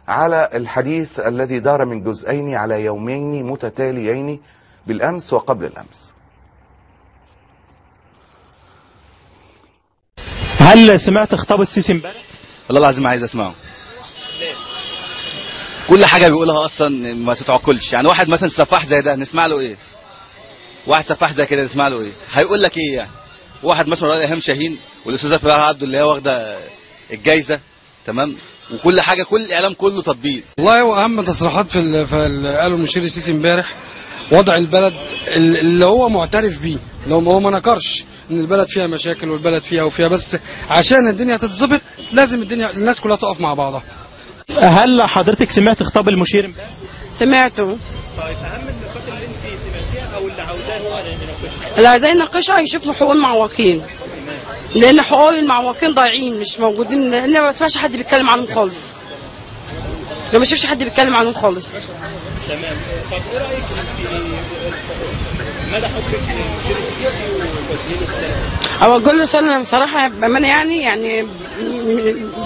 على الحديث الذي دار من جزئين على يومين متتاليين بالأمس وقبل الأمس. هل سمعت خطاب السيسي امبارح؟ والله العظيم عايز اسمعه. ليه؟ كل حاجة بيقولها اصلا ما تتعقلش، يعني واحد مثلا سفاح زي ده نسمع له ايه؟ واحد سفاح زي كده نسمع له ايه؟ هيقول لك ايه يعني؟ واحد مثلا ايهام شاهين والاستاذه فرح عبده اللي هي واخده الجايزة، تمام؟ وكل حاجة، كل الاعلام كله تطبيل. والله هو اهم تصريحات في قاله المشير السيسي امبارح وضع البلد اللي هو معترف بيه، لو هو ما نكرش ان البلد فيها مشاكل والبلد فيها وفيها، بس عشان الدنيا تتظبط لازم الدنيا الناس كلها تقف مع بعضها. هل حضرتك سمعت خطاب المشير امبارح؟ سمعته. طيب اهم النقاط اللي انت سمعتيها او اللي عاوزاه هو يناقشها؟ اللي عايزاه يناقشها يشوف حقوق المعوقين، لان حقوق المعوقين ضايعين مش موجودين، لان ما بسمعش حد بيتكلم عنهم خالص. ما بشوفش حد بيتكلم عنهم خالص. تمام. طب ايه رايك في مدى حبك للمشير السيسي وتوجيه رسالة؟ اوجه له رسالة بصراحة بامانه، يعني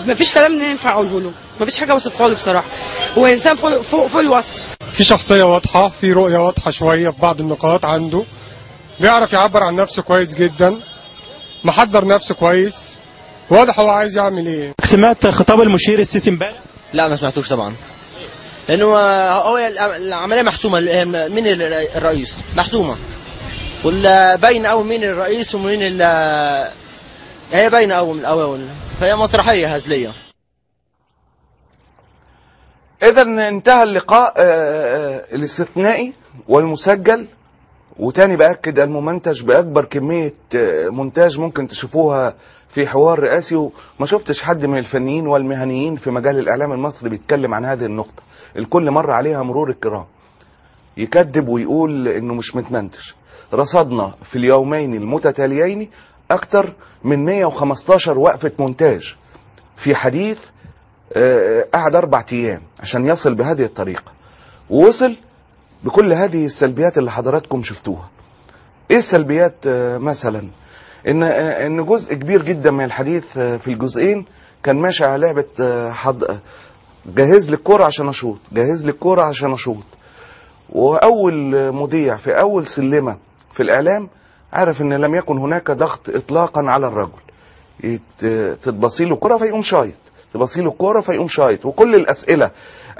ما فيش كلام ينفع اقوله له، ما فيش حاجة اوصفها له بصراحة، هو انسان فوق فوق, فوق الوصف. في شخصية واضحة، في رؤية واضحة شوية في بعض النقاط عنده، بيعرف يعبر عن نفسه كويس جدا، محضر نفسه كويس، واضح هو عايز يعمل ايه. سمعت خطاب المشير السيسي امبارح؟ لا ما سمعتوش طبعا، لانه هو العملية محسومة، مين الرئيس محسومة، ولا باينة قوي مين الرئيس ومين هي باينة قوي من الاول، فهي مسرحية هزلية. اذا انتهى اللقاء الاستثنائي والمسجل، وتاني باكد الممنتج باكبر كمية مونتاج ممكن تشوفوها في حوار رئاسي، وما شفتش حد من الفنيين والمهنيين في مجال الاعلام المصري بيتكلم عن هذه النقطة، الكل مر عليها مرور الكرام، يكذب ويقول انه مش متمنتج. رصدنا في اليومين المتتاليين اكتر من 115 وقفه مونتاج في حديث قعد 4 ايام عشان يصل بهذه الطريقة، ووصل بكل هذه السلبيات اللي حضراتكم شفتوها. ايه السلبيات؟ مثلا ان جزء كبير جدا من الحديث في الجزئين كان ماشي على لعبه جهز لي الكورة عشان اشوط، جهز لي الكورة عشان اشوط. واول مذيع في اول سلمه في الاعلام عرف ان لم يكن هناك ضغط اطلاقا على الرجل، تتبصيله الكورة فيقوم شايط، تبصيله الكورة فيقوم شايط، وكل الاسئلة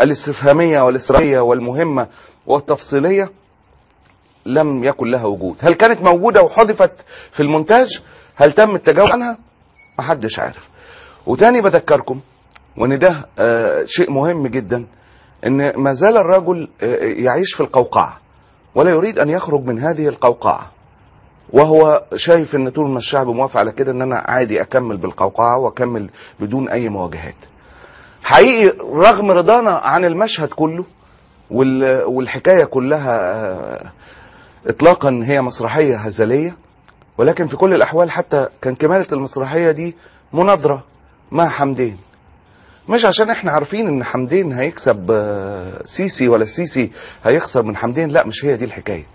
الاستفهاميه والاستراتيجيه والمهمه والتفصيليه لم يكن لها وجود. هل كانت موجودة وحذفت في المونتاج؟ هل تم التجاوز عنها؟ محدش عارف. وتاني بذكركم وان ده شيء مهم جدا، ان ما زال الرجل يعيش في القوقعة ولا يريد ان يخرج من هذه القوقعة، وهو شايف ان طول ما الشعب موافق على كده ان انا عادي اكمل بالقوقعه واكمل بدون اي مواجهات. حقيقي رغم رضانا عن المشهد كله والحكاية كلها اطلاقا هي مسرحية هزلية، ولكن في كل الاحوال حتى كان كماله المسرحية دي مناظرة مع حمدين، مش عشان احنا عارفين ان حمدين هيكسب سيسي ولا سيسي هيخسر من حمدين، لا مش هي دي الحكاية.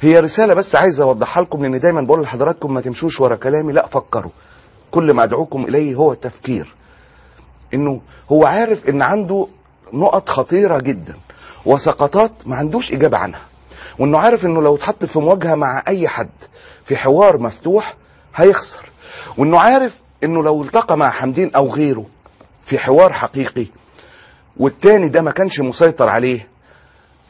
هي رسالة بس عايز اوضحها لكم، لان دايما بقول لحضراتكم ما تمشوش ورا كلامي، لا فكروا. كل ما ادعوكم اليه هو التفكير، انه هو عارف ان عنده نقط خطيرة جدا وسقطات ما عندوش اجابه عنها، وانه عارف انه لو اتحط في مواجهة مع اي حد في حوار مفتوح هيخسر، وانه عارف انه لو التقى مع حمدين او غيره في حوار حقيقي والتاني ده ما كانش مسيطر عليه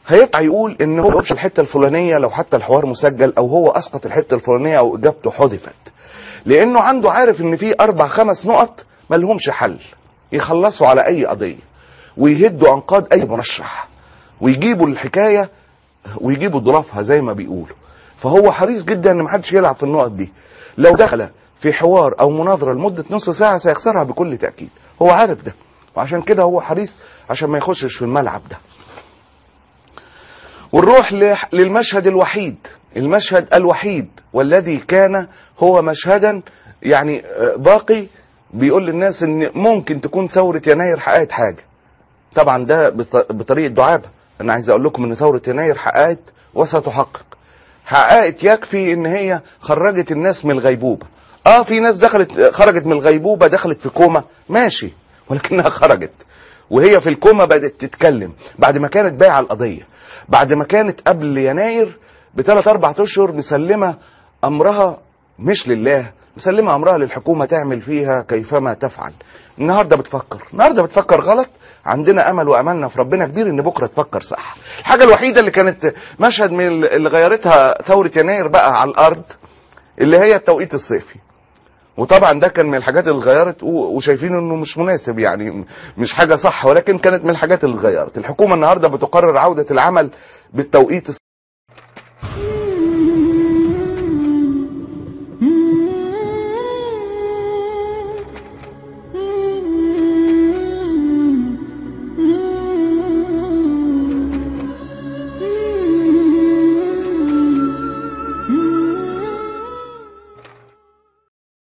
هيطلع يقول ان هو مش الحتة الفلانية لو حتى الحوار مسجل، او هو اسقط الحتة الفلانية او اجابته حذفت، لانه عنده عارف ان في 4 5 نقط ما لهمش حل يخلصوا على اي قضية ويهدوا انقاض اي مرشح ويجيبوا الحكاية ويجيبوا ضلافها زي ما بيقولوا. فهو حريص جدا ان محدش يلعب في النقط دي. لو دخل في حوار او مناظرة لمدة نص ساعة سيخسرها بكل تاكيد، هو عارف ده، وعشان كده هو حريص عشان ما يخشش في الملعب ده. ونروح للمشهد الوحيد، المشهد الوحيد والذي كان هو مشهدا يعني باقي بيقول للناس ان ممكن تكون ثورة يناير حققت حاجة. طبعا ده بطريقة دعابة، انا عايز اقول لكم ان ثورة يناير حققت وستحقق، حققت يكفي ان هي خرجت الناس من الغيبوبة. في ناس دخلت خرجت من الغيبوبة، دخلت في كوما ماشي، ولكنها خرجت. وهي في الكوما بدأت تتكلم بعد ما كانت بايعة القضية، بعد ما كانت قبل يناير بثلاث 4 اشهر مسلمة امرها مش لله، مسلمة امرها للحكومة تعمل فيها كيفما تفعل. النهارده بتفكر، النهارده بتفكر غلط. عندنا امل واملنا في ربنا كبير ان بكره تفكر صح. الحاجة الوحيدة اللي كانت مشهد من اللي غيرتها ثورة يناير بقى على الارض اللي هي التوقيت الصيفي. وطبعا ده كان من الحاجات اللي اتغيرت وشايفين انه مش مناسب، يعني مش حاجة صح، ولكن كانت من الحاجات اللي اتغيرت. الحكومة النهارده بتقرر عوده العمل بالتوقيت